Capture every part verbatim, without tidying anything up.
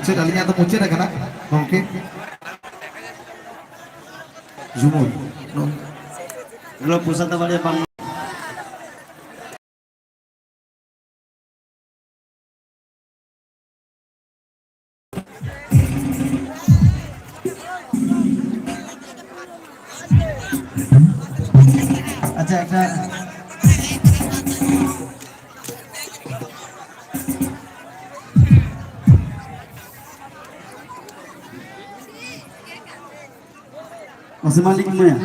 ᱪᱮᱫ ᱟᱹᱞᱤᱧᱟᱜ ᱫᱚ ᱢᱩᱪᱟᱹᱫ ᱟᱠᱟᱱᱟ, ᱜᱚᱢᱠᱮ? ᱡᱩᱢᱩᱱ᱾ ᱦᱮᱞᱳ, ᱯᱨᱚᱥᱟᱫ ᱵᱟᱲᱮ ᱵᱟᱝ᱾ ᱟᱪᱪᱷᱟ, ᱟᱪᱪᱷᱟ᱾ ᱢᱟᱥᱮ ᱢᱟ ᱞᱤᱧ ᱮᱢᱟᱭᱟ᱾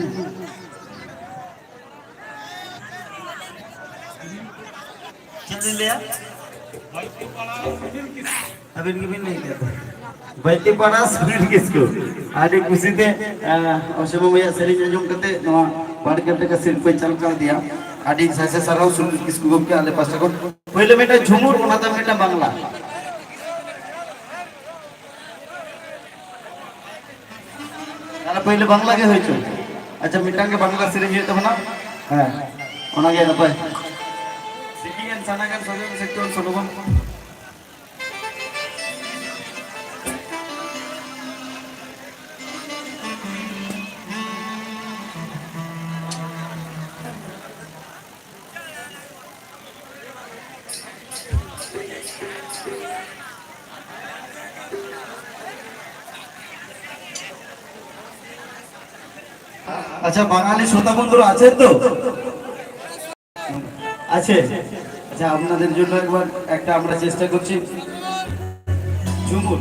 ᱪᱮᱫ ᱞᱤᱧ ᱞᱟᱹᱭᱟ? ᱟᱹᱵᱤᱱ ᱜᱮᱵᱤᱱ ᱞᱟᱹᱭ ᱠᱮᱫ ᱫᱚ᱾ ᱵᱟᱹᱭᱛᱤᱯᱟᱲᱟ ᱥᱩᱱᱤᱞ ᱠᱤᱥᱠᱩ᱾ ᱟᱹᱰᱤ ᱠᱩᱥᱤᱛᱮ, ᱟᱸ, ᱚᱥᱤᱢᱟ ᱵᱷᱟᱭᱟᱜ ᱥᱮᱨᱮᱧ ᱟᱸᱡᱚᱢ ᱠᱟᱛᱮ ᱱᱚᱣᱟ ᱵᱟᱨ ᱜᱷᱚᱱᱴᱟ ᱠᱟ ᱥᱤᱨᱯᱟᱹᱭ ᱪᱟᱞ ᱠᱟᱣᱫᱮᱭᱟ᱾ ᱟᱹᱰᱤ ᱥᱟᱭ ᱥᱟᱭ ᱥᱟᱨᱦᱟᱣ ᱥᱩᱱᱤᱞ ᱠᱤᱥᱠᱩ ᱜᱚᱢᱠᱮ ᱟᱞᱮ ᱯᱟᱥᱴᱟ ᱠᱷᱚᱱ᱾ ᱯᱳᱭᱞᱳ ᱢᱤᱫᱴᱟᱝ ᱡᱷᱩᱢᱩᱨ, ᱚᱱᱟ ᱛᱟᱭᱚᱢ ᱢᱤᱫᱴᱟᱝ ᱵᱟᱝᱞᱟ᱾ ᱛᱟᱦᱞᱮ ᱯᱳᱭᱞᱳ ᱵᱟᱝᱞᱟ ᱜᱮ ᱦᱩᱭ ᱦᱚᱪᱚ᱾ ᱟᱪᱪᱷᱟ, ᱢᱤᱫᱴᱟᱝ ᱜᱮ ᱵᱟᱝᱞᱟ ᱥᱮᱨᱮᱧ ᱦᱩᱭᱩᱜ ᱛᱟᱵᱚᱱᱟ᱾ ᱦᱮᱸ, ᱚᱱᱟᱜᱮ ᱱᱟᱯᱟᱭ᱾ ᱥᱤᱠᱤ ᱜᱟᱱ, ᱥᱟᱱᱟ ᱜᱟᱱ, ᱥᱚᱡᱚᱱ ᱥᱮᱠᱴᱚᱨ ᱥᱚᱞᱚᱵᱚᱱ᱾ আচ্ছা, বাঙালি শ্রোতা বন্ধুরা আছেন তো? আছে। আচ্ছা, আপনাদের জন্য একবার একটা আমরা চেষ্টা করছি। ঝুমুর।